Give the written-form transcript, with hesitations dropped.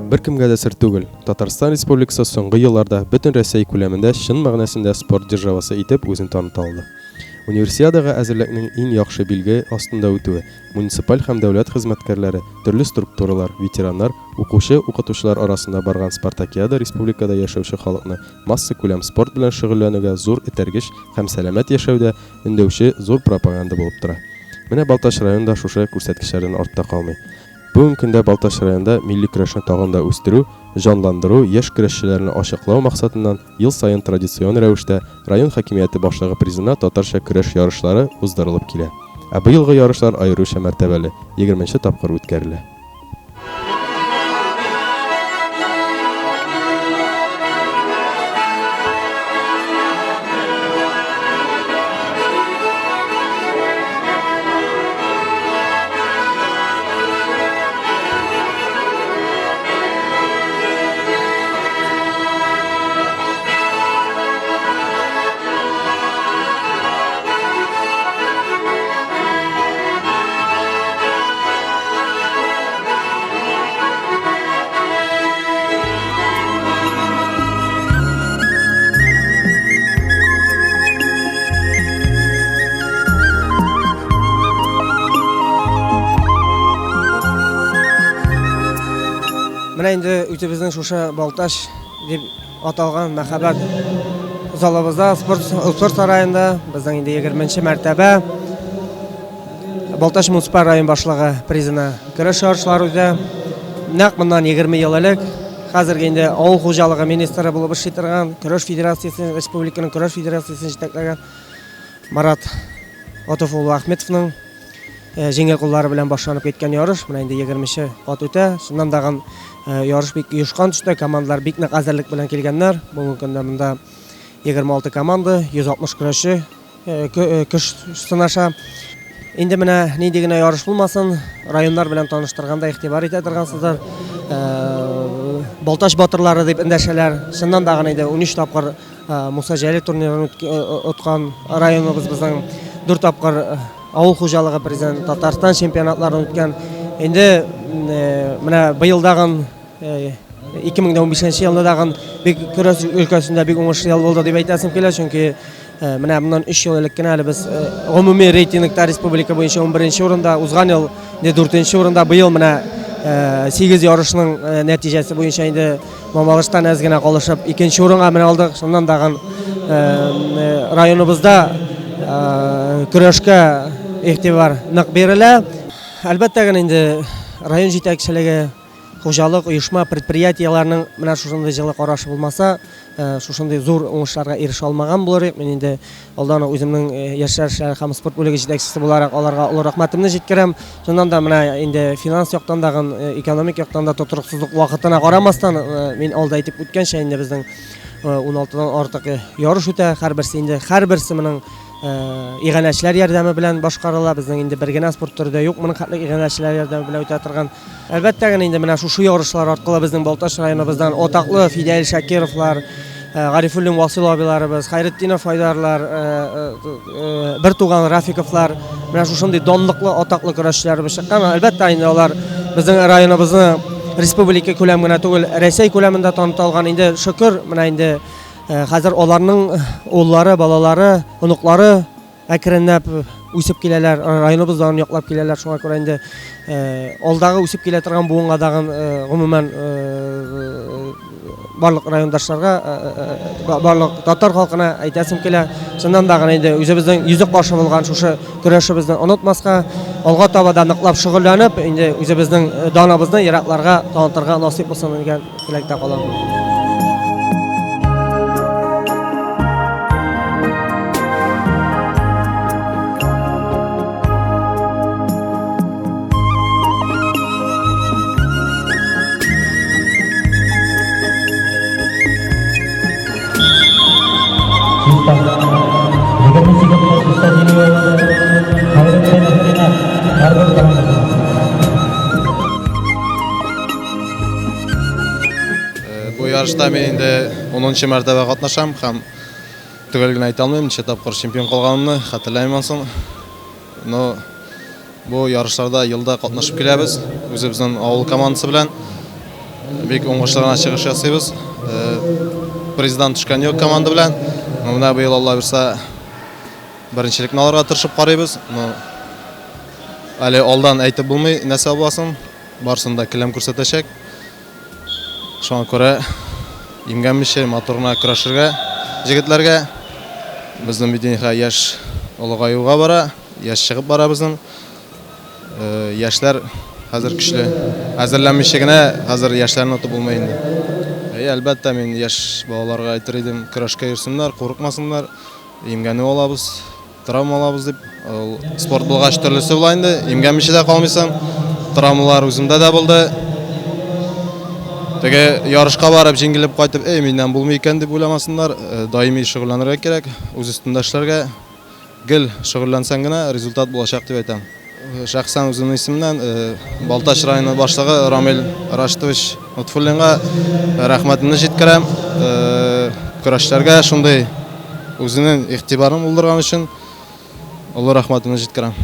Беркемгә дә сер түгел, Татарстан Республикасы соңгы елларда бөтен Рәсәй күләмендә чын мәгънәсендә спорт державасы итеп үзен таныта алды. Универсиадага әзерлекнең иң яхшы билге астында үтүе, муниципаль һәм дәүләт хезмәткәрләре, төрле структуралар, ветераннар, укучы, укытучылар арасында барган спартакиада республикада яшәүче халыкны массакүләм спорт белән шөгыльләнүгә зур этәргеч һәм сәламәт яшәүдә өндәүче зур пропаганда булып тора. Менә Балтач районы да шушы күрсәткечләрдән артта калмый. Бүгенге көндә Балтач районында милли көрәшне тагын да үстерү, җанландыру, яшь көрәшчеләрне ачыклау максатыннан ел саен традицион рәвештә район хакимияте башлыгы призына татарча көрәш ярышлары уздырылып килә. Ә быелгы ярышлар аеруча мәртәбәле, егерменче тапкыр үткәрелә. Менә инде үзебезнең шушы Балтач дип аталган мәһабәт залыбызда, спорт, спорт сараенда безнең инде 20 мәртәбә Балтач муниципаль район башлыгы призына көрәш ярышлары үтә. Нәкъ моннан 20 ел элек хәзерге инде авыл хуҗалыгы министры булып эшли торган, көрәш федерациясен, республиканың көрәш федерациясен җитәкләгән Марат Готов улы Ахметовның э, җиңел куллары белән башланып киткән ярыш менә инде 20 кат үтә. Чыннан да э, ярыш бик оешкан төстә, командалар бик нык әзерлек белән килгәннәр. Бүгенге көндә монда 26 команда, 160 көрәшче көч сынаша. Инде менә нинди генә ярыш булмасын, районнар белән таныштырганда игътибар итә торгансыздыр. Балтач батырлары дип эндәшәләр. Чыннан да гына инде 13 тапкыр Муса Җәлил турнирын откан районыбыз безнең 4 тапкыр авыл хуҗалыгы президент Татарстан чемпионатларын үткән. Инде менә быелдагын 2015 елны дагын бик көрәш өлкәсендә бик уңышлы ел булды дип әйтәсем килә, чөнки менә моннан 3 ел элек кенә әле без гомуми рейтингта республика буенча 11 урында, узган ел инде 4 урында, быел менә 8 ярышның нәтиҗәсе буенча инде Мамалыштан әз генә калышып икенче урынга менә алдык. Шуннан дагын районыбызда көрәшкә игътибар нык бирелә. Әлбәттә генә инде район җитәкчелеге Хуҗалык, оешма, предприятиеләрнең менә шушындый җылы карашы булмаса, шушындый зур уңышларга ирешә алмаган булыр идек. Мин инде алдан ук үземнең яшьләр эшләре һәм спорт бүлеге җитәкчесе буларак аларга олы рәхмәтемне җиткерәм. Чыннан да менә инде финанс яктан да, экономик яктан да тотрыксызлык вакытына карамастан, мин алда әйтеп үткәнчә, инде безнең 16-дан артык ярыш үтә. Һәрберсе инде, һәрберсе моның иганәчеләр ярдәме белән башкарыла. Безнең инде бер генә спорт төре дә юк моның хәтле иганәчеләр ярдәме белән үтә торган. Әлбәттә генә инде менә шушы ярышлар аркылы безнең Балтач районыбыздан атаклы Фидәил Шакировлар, Гарифуллин Васил абыйларыбыз, Хайретдинов Айдарлар, бер туган Рафиковлар, менә шушындый данлыклы, атаклы көрәшчеләребез чыккан. Әлбәттә инде алар безнең районыбызны республика күләм генә түгел, Рәсәй күләмендә таныта алган. Инде шөкер, менә инде хәзер аларның уллары, балалары, оныклары әкренләп үсеп киләләр, районыбыз данын яклап киләләр. Шуңа күрә инде алдагы үсеп килә торган буынга тагын гомумән барлык райондашларга, барлык татар халкына әйтәсем килә. Чыннан да гына инде үзебезнең йөзек кашы булган шушы көрәшебезне онытмаска, алга таба да ныклап шөгыльләнеп, инде үзебезнең даныбызны еракларга танытырга насыйп булсын дигән теләктә калам. Бу ярышта мин инде 10 мәртәбә катнашам һәм төгәл генә әйтә алмыйм, ничә тапкыр чемпион калганымны хәтерләмим ансын. Но Бу ярышларда елда катнашып киләбез. Үзебезнең авыл командасы белән бик уңышлы гына чыгыш ясыйбыз. Приздан төшкән юк команда белән. Ну, менә быел Алла бирса беренчелекне алырга тырышып карыйбыз. Ну, әле алдан әйтеп булмый нәрсә буласын. Барысын да келәм күрсәтәчәк. Шуңа күрә имгәнмичә матур гына көрәшергә җегетләргә. Безнең бит инде яшь олыгаюга бара, яшь чыгып бара безнең. Э, яшьләр хәзер көчле. Әзерләнмичә генә хәзер яшьләрне отып булмый инде. Әйе, әлбәттә, мин яшь балаларга әйтер идем, көрәшкә йөрсеннәр, курыкмасыннар. Имгәнү алабыз. Травма алабыз дип, ул спорт булгач төрлесе була инде, имгәнмичә дә калмыйсың. Травмалар үземдә дә булды. Теге ярышка барып җиңелеп кайтып, эй, миннән булмый икән дип уйламасыннар. Э, даими шөгыльләнергә кирәк, үз өстендә эшләргә. Гел шөгыльләнсәң генә результат булачак дип әйтәм. Э, шәхсән үземнең исемнән э, Балтач районы башлыгы Рамил Рашитович Нотфуллинга рәхмәтемне җиткерәм. Көрәшләргә шундый үзенең игътибарын булдырган өчен олы рәхмәтемне җиткерәм.